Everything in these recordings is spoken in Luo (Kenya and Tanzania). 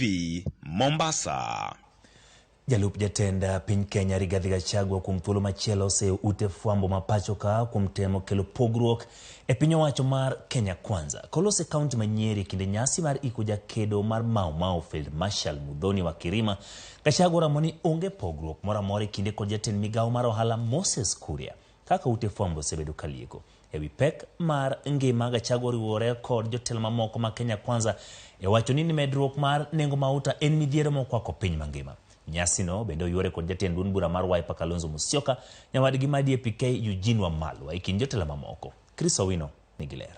TV, Mombasa. Jalup jatend piny Kenya Rigathi Gachagua kuom thuolo machielo oseyo ute fwambo ma pacho ka kuom temo kelo pogruok e piny owacho mar Kenya Kwanza. Kolose kaunti ma Nyeri e kinde nyasi mar iko jakedo mar Mau Mau Field Marshal Muthoni wa Kirima, Gachagua oramo ni onge pogruok moro amora e kinde kod jatend migawo mar ohala Moses Kuria kaka ute fwambo osebedo ka lieko. E wi pek mar ngima, Gachagua oriwore kod jotelo mamoko ma Kenya Kwanza e wacho ni medruok mar nengo mauta en midhiero mokwako piny mangima. Nyasino bende oyuore kod jatend duond bura mar Wiper Kalonzo Musyoka, nyawadgi ma DAP-K Eugene Wamalwa e kind jotelo mamoko. Chris Owino nigi ler.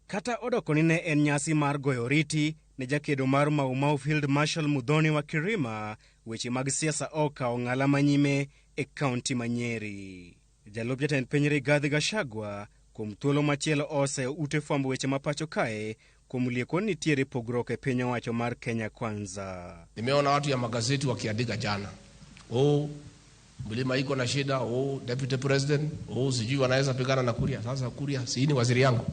Kata odoko ni ne en nyasi mar goyo oriti ne jakedo mar Mau Mau Field Marshal Muthoni wa Kirima, weche mag siasa okawo ng'ala manyime e kaunti ma Nyeri. Jalup jatend piny Rigathi Gachagua kuom thuolo machielo oseyo ute fwambo weche ma pacho kae kuom lieko ni nitiere pogruok e piny owacho mar Kenya Kwanza. Nimeona watu ya magazeti wakiandika jana, oh, mlima iko na shida, oh, deputy president, oh, sijui wanaweza pigana na Kuria. Sasa Kuria si ni waziri yangu?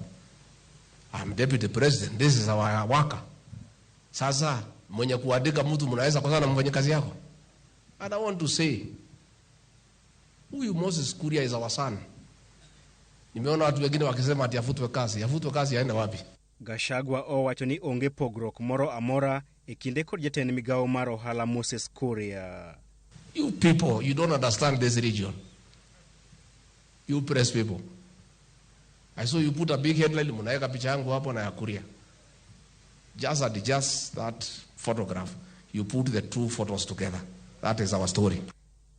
I'm deputy president, this is our worker. Sasa mwenye kuandika mtu mnaweza kosana na mfanyakazi yako? And I want to say huyu Moses Kuria is our son. Nimeona watu wengine wakisema ati afutwe kazi, afutwe kazi aende wapi? Gachagua owacho ni onge pogruok moro amora e kinde kod jatend migawo mar ohala Moses Kuria. You people, you don't understand this region. You press people. I saw you put a big headline, mnaweka picha yangu hapo na ya Kuria. Just adjust that photograph. You put the two photos together. That is our story.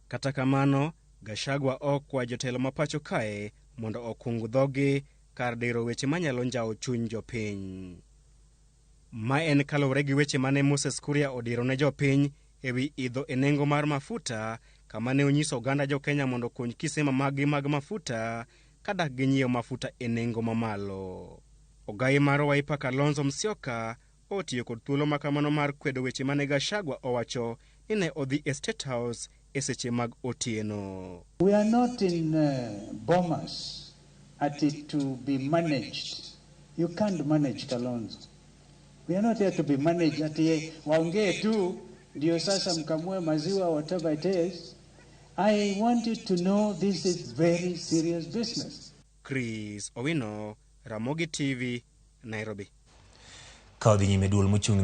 Kata kamano, Gachagua okwa jotelo ma pacho kae mondo okung dhogi kar diro weche manyalo njawo chuny jopiny. Ma en kaluwore gi weche mane Moses Kuria odiro ne jopiny ewi idho e nengo mar mafuta kama ne onyiso oganda jo-Kenya mondo okony kisema maggi mag mafuta ka dak ginyiewo mafuta e nengo mamalo. Ogai mar Wiper Kalonzo Musyoka otiyo kod thuolo makamano mar kwedo weche mane Gachagua owacho ni ne odhi e State House e seche mag otieno. We are not in Bomas at it to be managed. You can't manage Kalonzo. We are not here to be managed ati waongee tu ndio sasa mkamue maziwa whatever it is. I want you to know this is very serious business. Chris Owino, Ramogi TV, Nairobi. Ka odhi nyime duol mochung'